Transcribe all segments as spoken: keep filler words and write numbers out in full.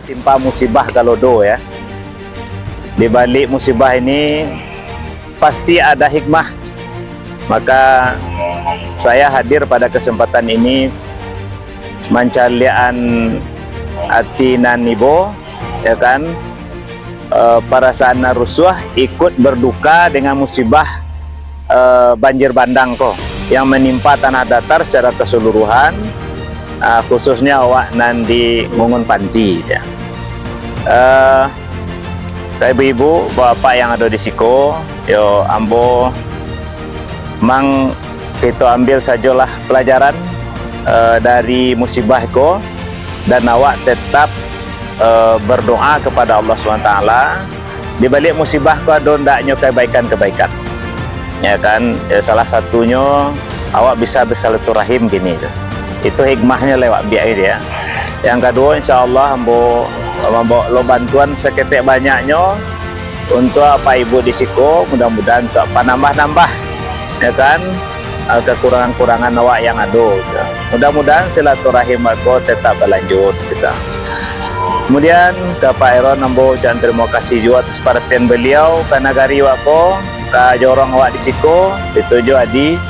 Timpa musibah galodo, ya. Di balik musibah ini pasti ada hikmah. Maka saya hadir pada kesempatan ini mancaliakan ati nan ibo, ya kan, eh, parasaan nan rusuah, ikut berduka dengan musibah, eh, banjir bandang ko yang menimpa Tanah Datar secara keseluruhan, eh, khususnya awak nan di Ngungun Panti, ya. Eh, ka ibu-ibu, bapak yang ado di siko, yo, ambo mang kito ambil sajolah pelajaran, eh, dari musibah ko, dan awak tetap, eh, berdoa kepada Allah Subhanahu Wa Taala. Di balik musibah ko ado ndaknyo kebaikan-kebaikan. Ya kan, ya, salah satunyo awak bisa bersilaturahim kini tu. Itu hikmahnyo lewat biak itu, ya. Yang kaduo, insya Allah, ambo mambawa lo bantuan saketek banyaknyo untuk apak ibu di siko, mudah-mudahan untuk panambah-nambah, ya kan, eh, kekurangan-kurangan awak yang ado, gitu. Mudah-mudahan silaturahim awak ko tetap balanjut, gitu. Kemudian, ka Pak Eron, ambo ucapkan terima kasih juo atas paratian beliau ka nagari awak ko, ka jorong awak di siko, itu jo adi.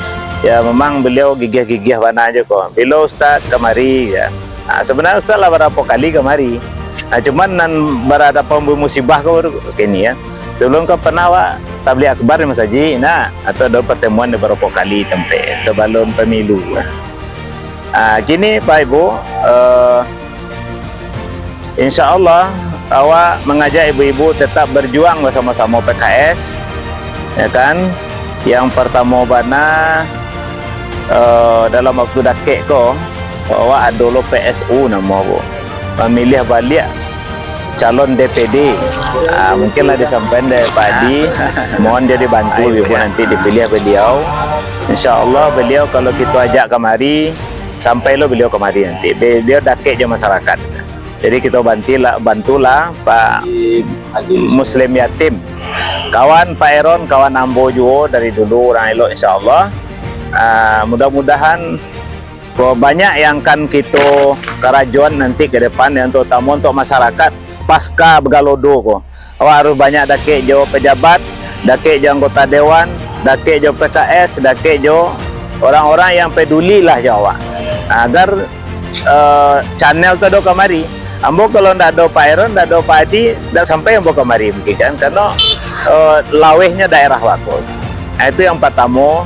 Ya, memang beliau gigih-gigih bana jo ko. Bilo Ustaz kamari, ya. Ah, sebenarnya Ustaz lah barapo kali kamari. Ah, cuman nan baradapan jo musibah ko baru sakini, ya. Sebelum ko pernah awak tabligh akbar di masajik, nah, atau ado pertemuan di barapo kali tampek sebelum pemilu. Ah, kini, Pak Ibu, eh, insya Allah, awak mangajak ibu-ibu tetap berjuang basamo-samo P K S, ya kan? Yang pertamo bana, eh, dalam waktu dakek ko, awak ado lo P S U namo ko, mamiliah baliak calon D P D. Ah, mungkin lah disampaikan dari Pak Adi, mohon jadi bantu ibu nanti dipilih beliau. Insya Allah beliau kalau kito ajak kamari, sampai lo beliau kamari nanti. Beliau dakek jo masyarakat. Jadi kito bantilah, bantulah Pak Muslim Yatim. Kawan Pak Eron, kawan ambo juo dari dulu, urang elok, insya Allah. Ah, mudah-mudahan ko banyak yang akan kito karajoan nanti ke depan, yang terutama untuk masyarakat pasca bagalodo ko. Awak harus banyak dakek jo pejabat, dakek jo anggota dewan, dakek jo P K S, dakek jo orang-orang yang peduli lah jo awak. Agar, eh, channel tu ado kamari. Ambo kalau ndak ado Pak Eron, ndak ado Pak Adi, ndak sampai ambo kamari mungkin kan, karena, eh, lawehnyo daerah wako. Nah, itu yang pertamo,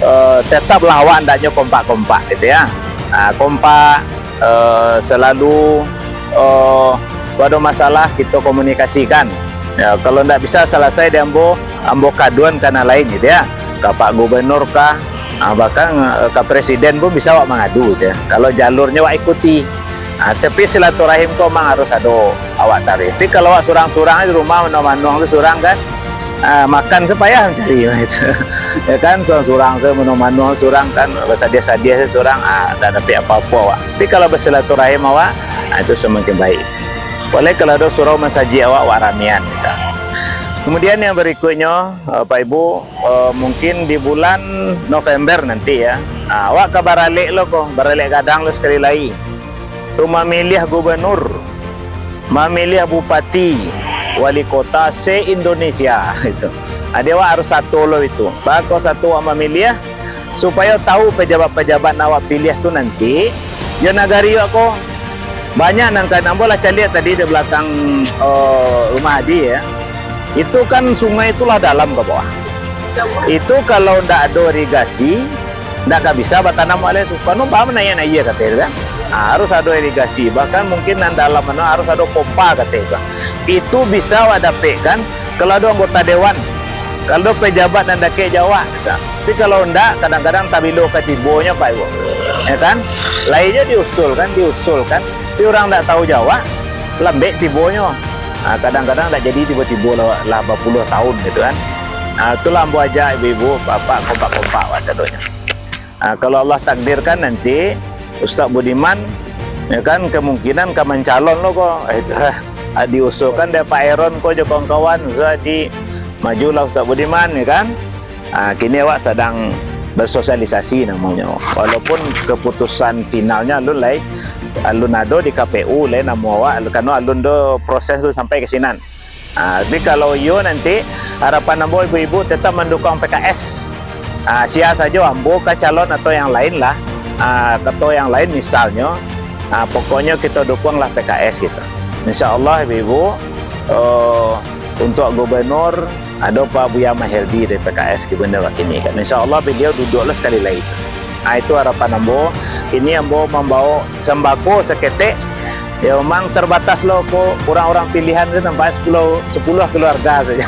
eh, tetaplah awak andaknyo kompak-kompak gitu ya. Ah, kompak, eh, selalu, eh, kalau ado masalah, kito komunikasikan. Ya, kalau ndak bisa salasai di ambo, ambo kaduan ka nan lain gitu ya. Ka Pak Gubernur kah, ah, bahkan, eh, ka Presiden pun bisa awak mangadu gitu ya. Kalau jalurnyo awak ikuti. Ah, tapi silaturahim ko memang harus ado awak cari. Tapi kalau awak surang-surang di rumah, manuang-manuang tu surang kan, ah, makan se payah mancari, gitu. Ya kan, surang-surang se, manuang-manuang surang kan, basadiah-sadiah se surang, ah, ndak dapek apo-apo awak. Tapi kalau basilaturahim awak, ah, itu samakin baik. Boleh kalau ado surau masajik awak, awak ramian, gitu. Kemudian yang berikutnya, eh, Pak Ibu, eh, mungkin di bulan November nanti ya, ah, awak ka baralek lo ko, baralek gadang lo sakali lai. Tu mamiliah gubernur, mamiliah bupati, wali kota se-Indonesia itu. Jadi awak harus satu lo itu. Bako satu awak mamiliah, supayo tahu pejabat-pejabat nan awak piliah tu nanti, jo nagari awak ko. Banyak nan kan, ambo lah caliak tadi di belakang, eh, rumah Adi ya. Itu kan sungai tu lah dalam ka bawah. Itu kalau ndak ado irigasi, ndak ka bisa batanam alai tu. Karano baa manaiak aia kateh tu kan. Ah, harus ado irigasi. Bahkan mungkin nan dalam mano harus ado pompa kateh tu. Itu bisa awak dapekkan kalau ado anggota dewan. Kalau pejabat nan dakek jo awak, tapi kalau ndak, kadang-kadang tabilo ka tibonyo, Pak Ibu. Ya kan? Lai jo diusulkan, diusulkan. Tapi urang ndak tahu jo awak, lambek tibonyo. Ah, kadang-kadang ndak jadi tibo-tibo lah, lah bapuluah tahun gitu kan. Ah, itulah ambo ajak ibu-ibu, bapak, kompak-kompak awak sadonyo. Ah, kalau Allah takdirkan nanti, Ustaz Budiman, ya kan, kemungkinan ka mancalon lo ko. Eh, itu, ah, diusulkan dek Pak Eron ko jo kawan-kawan, Ustaz di, majulah Ustaz Budiman, ya kan. Ah, kini awak sadang bersosialisasi namonyo. Walaupun keputusan finalnya alun lai, Alun ado di K P U lai namo awak, karano alun do proses tu sampai ka sinan. Ah, tapi kalau iyo nanti, harapan ambo ibu-ibu tetap mandukuang P K S. Ah, sia sajo, ambo ka calon atau yang lain lah. Ah, atau yang lain misalnyo, ah, pokoknyo kito dukuanglah P K S gitu. Insya Allah ibu-ibu, eh, untuk gubernur, ado Pak Buya Mahyeldi dari P K S gubernur wakini kan. Insya Allah beliau duduaklah sekali lagi. Ah, itu harapan ambo. Kini ambo mambawa sembako saketek. Ya, memang terbatas lo ko, urang-urang pilihan tu nampaknyo sapuluah, sapuluah keluarga sajo.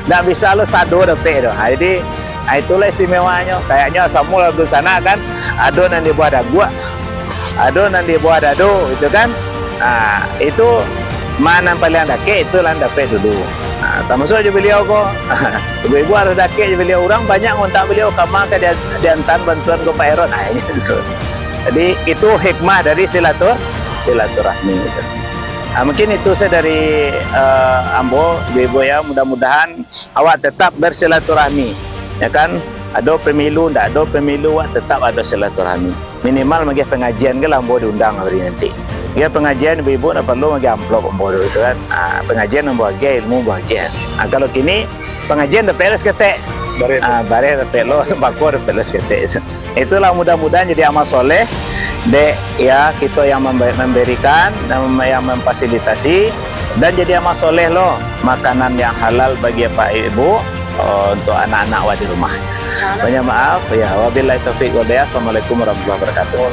Ndak bisa lo sado dapek tu. Ha, jadi, ha, itulah istimewanyo. Kayaknyo Samuel Abdul Sanak kan, ado nan di bawah daguak, ado nan di bawah dado, gitu kan. Ha, itu ma nan paliang dakek, itu lah nan dapek dulu. Ha, tamasuak jo baliau ko. Ibu-ibu harus dakek jo baliau. Urang banyak ngontak baliau, kama ka dia-, diantaan bantuan ko Pak Heron. Ha, itu. Jadi, itu hikmah dari silatur-, silaturahmi itu. Ha, mungkin itu saja dari, eh, ambo, ibu-ibu ya. Mudah-mudahan awak tetap bersilaturahmi, ya kan? Ado pemilu, ndak ado pemilu, awak tetap ado silaturahmi. Minimal magiah pengajian ko lah ambo diundang hari nanti. Magiah pengajian, ibu-ibu ndak perlu magiah amplop ambo tu, gitu kan. Ah, pengajian ambo agiah, ilmu ambo agiah. Ah, kalau kini, pengajian dapek lo saketek. Bareh. Ah, bareh dapek lo, sembako dapek lo saketek. Itulah, mudah-mudahan jadi amal soleh, dek, ya, kito yang membe-, memberikan, yang mem-, yang memfasilitasi, dan jadi amal soleh lo, makanan yang halal bagi Bapak Ibu, eh, untuk anak-anak awak di rumah. Banyak maaf, ya, wabillahi taufiq wal hidayah. Assalamualaikum warahmatullahi wabarakatuh.